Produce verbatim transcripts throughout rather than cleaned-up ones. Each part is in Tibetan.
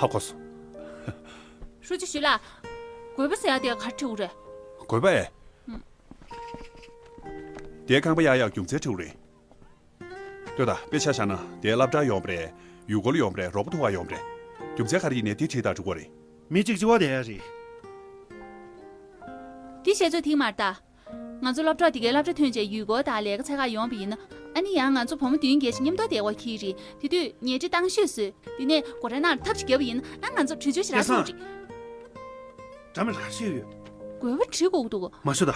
ཧ་གོ་སོང་། ཧྲུའུ་ཅི་ཞུས་ལགས། དགོས་པ་ཟེར་ཡ་དེ་ག་རེ་འབྲི་དགོས་རེད། དགོས་པ་ཨེ། ཨུམ། དེའི་ཁང་པ་གཡར་ཡག་རྒྱུ་མཚན་འབྲི་དགོས་རེད། ལྟོས་དང་། དཔེ་ཆ་བཞག་ན་དེ་སློབ་གྲྭར་ཡོང་བ་རེད། ཡུལ་སྐོར་ཡོང་བ་རེད། རོགས་པ་ཐུག་ག་ཡོང་བ་རེད། རྒྱུ་མཚན་ག་རེ་ཡིན་ནའི་དེ་བྲིས་དང་འགྲིག་གི་རེད། མི་གཅིག་གཅིག་པོ་བསྡད་ཡ་རེད། དེ་བཤད་ཚོད་ཐིག་མ་རེད་ད། ང་ཚོ་སློབ་གྲོགས་དེ་གའི་སློབ་གྲྭ་ཐོན་རྗེས་ཡུལ་སྐོར་དང་ལས་ཀ་འཚོལ་ག་ཡོང་བ་ཡིན་ན། ཨ་ནི་ཡང་ང་ཚོ་བུ་མོ་བདུན་བརྒྱད་ཅིག་མཉམ་དུ་བསྡད་དགོས་ཀྱི་རེད། དེ་དུས་ཉལ་ཁྲི་སྟེང་ཤོད་བཟོས། དེ་ནས་སྒོ་ར་ནང་ལ་ཐབ་ཅིག་བརྒྱབ་པ་ཡིན་ན། ཨ་ང་ཚོ་བྲོས་བྱོལ་ཞེ་དྲག་སྐལ་བཟང་སོང་རེད། འདྲ་མི་འདྲ་བཤད་ཡོད། དགོས་པ་བྲིས་དགོས་འདུག་མ་ཤོད་ད།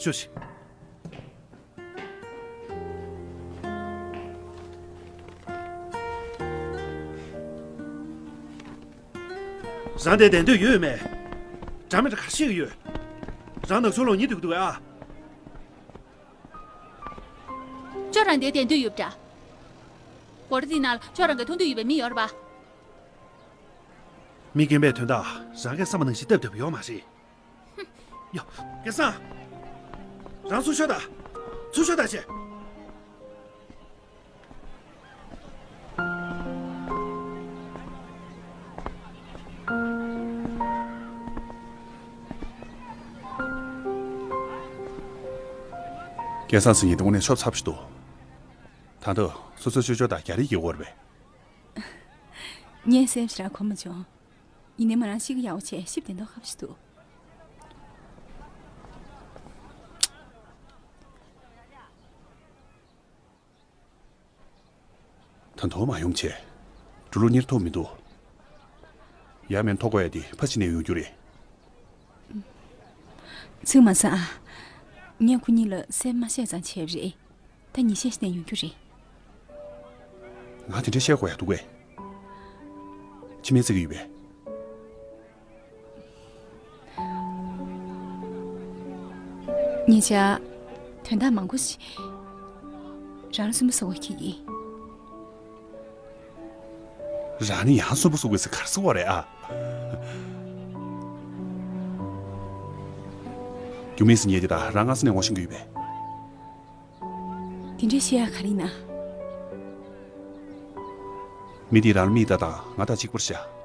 ཤོད་ཤིག་རང་དེ་བསྡད་འདོད་ཡོད་མེད། འདྲ་མི་འདྲ་ག་རེ་བཤད་ཀྱི་ཡོད། རང་ནག་ཆུ་ལོག་སྙིང་འདོད་ཀྱི་འདུག་གས་ཨ། ཁྱོད་རང་དེ་བསྡད་འདོད་ཡོད་པ་འདྲ། སྒོ་ར་དེའི་ནང་ལ་ཁྱོད་རང་གིས་མཐོང་འདོད་ཡོད་པའི་མི་ཡོད་རེད་པ། མི་རྒན་པའི་དོན་དག་རང་གིས་བསམ་པ་ནང་བཞིན་སྟབས་བདེ་པོ་ཡོད་མ་རེད། ཡ། སྐལ་བཟང་། རང་ཚུར་ཤོག་དང་། ཚུར་ཤོག་དང་བྱས། སྐལ་བཟང་ཟེར་མཁན་དེ་དངོས་གནས་ཤོབ་ཚ་པོ་ཞིག་འདུག་ད་ལྟ་སོ་སོའི་ཆོས་ཕྱོགས་དང་རྒྱ་རིགས་ཀྱི་འོག་རེད་པས། ངས་སེམས་ཞེ་དྲག་གོ་མ་བྱུང་། ཡིན་ནའི་མོ་རང་གཤིས་ཀ་ཡག་པོ་བྱས། གཤིས་བདེ་མདོག་ཁ་པོ་ཞིག་འདུག་ད་དུང་མ་ཡོང་བྱས། འགྲོ་ལུགས་གཉེར་ཐུབ་མི་འདུག་ཡང་མིན་ཐོག་དགོས་ཡ་དེ་ཕ་ཕྱི་ནས་ཡོང་རྒྱུ་རེད། ཚིག་མ་ཟ་ཨ། ངས་ཁོ་གཉིས་ལ་གསལ་པོ་མ་བཤད་ཙང་བྱས་པ་རེད། ད་ཉིན་ཤས་ཤིག་ནས་ཡོང་རྒྱུ་རེད། ང་དེ་འདྲ་བཤད་དགོས་ཡ་འདུག་གས། ཁྱིམ་མི་བརྩི་གི་ཡོད་པས། ཉེ་ཆར་དོན་དག་མང་པོ་ཞིག་རང་ལ་སུན་པོ་བཟོ་དགོས་ཀྱི་ཡིན། རང་ནི་ཡང་སུན་པོ་བཟོ་དགོས་ཟེར་ག་རེ་ཟེར་བ་རེད་ཨ། རྒྱུ་མེད་ཟེར་མཁན་དེ་དག་རང་སྔ་ས་ནས་ངོ་ཤེས་ཀྱི་ཡོད་པས། དེ་འདྲ་བཤད་ཡ་ག་རེ་ཡིན་ན། མི་དེས་རང་ལ་མིག་ལྟ་སྟངས་ང་དང་གཅིག་པར་བྱ།